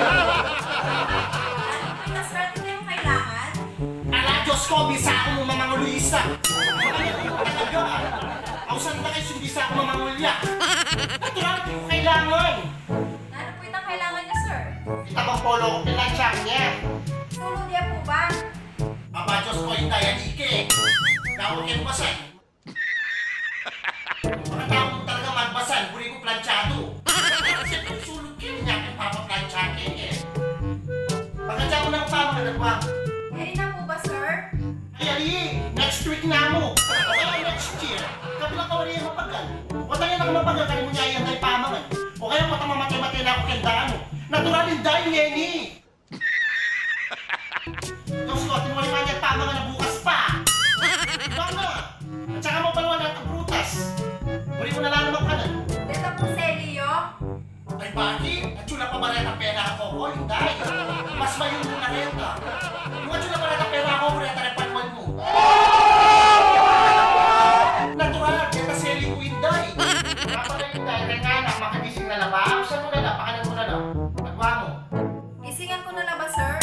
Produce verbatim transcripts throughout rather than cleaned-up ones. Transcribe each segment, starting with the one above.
Ano po yung maswerte kayong kailangan? Ala, Diyos ko, bisa ku mung mangulu, isa. Talaga, ah. Ausan na kayu, bisa ku mangulu ya. Natural, di ku kailangan. Nanu po itang kailangan niya, sir? Ita bang polo ku, pilanchahan ne. Sulu diya po ba? Aba, Diyos ko, Inday, ali ke. Dawa keng basan. Pagkatau mu talaga magbasan, buri ku planchadu. Siyempre, sulu ke, inya ku papaplansha ke, e. Pagkatau mu nang pamangan, agwa mu. Pwede na po ba, sir? Ay, ali, next week na mu. O kaya next year. Kabilang ka wari mapagal. Pota ya na ka mapagal, kari mu ne yan, Day, pamangan. O kaya pota mamate-mate na ku keng daan mu. Natural, Inday, ngeni. Diyos ko, atin wari pa niya pamangan a bukas pa. Banga! At saka mu pa naman at prutas. Buri mu na la naman kanan. Deta pung seli yu? Ay, baki, atyu la pa ba retang pera ku, Inday? Mas mayun mu na reta. Nung atyu la pa retang pera ku, reta reng panuan mu. Natural, deta seli ku, Inday. Kapag, Inday, kaya nga na, makagising na la ba? Usan mu na la, pakanan mu na la. Agwa mu. Gisingan ku na la ba, sir?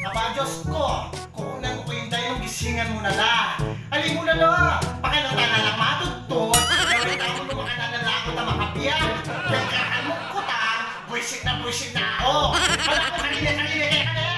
Aba, Diyos ko! Kukunan ku, Inday, nung gisingan mu na la. Ali mu na la, pakalata na lang matudtud. Gawin tamu nung makananalagot a makabiyak. Nagkakalmukkutan, buisit na buisit na aku. Ala ku, kanina, kanina, kaya ka na.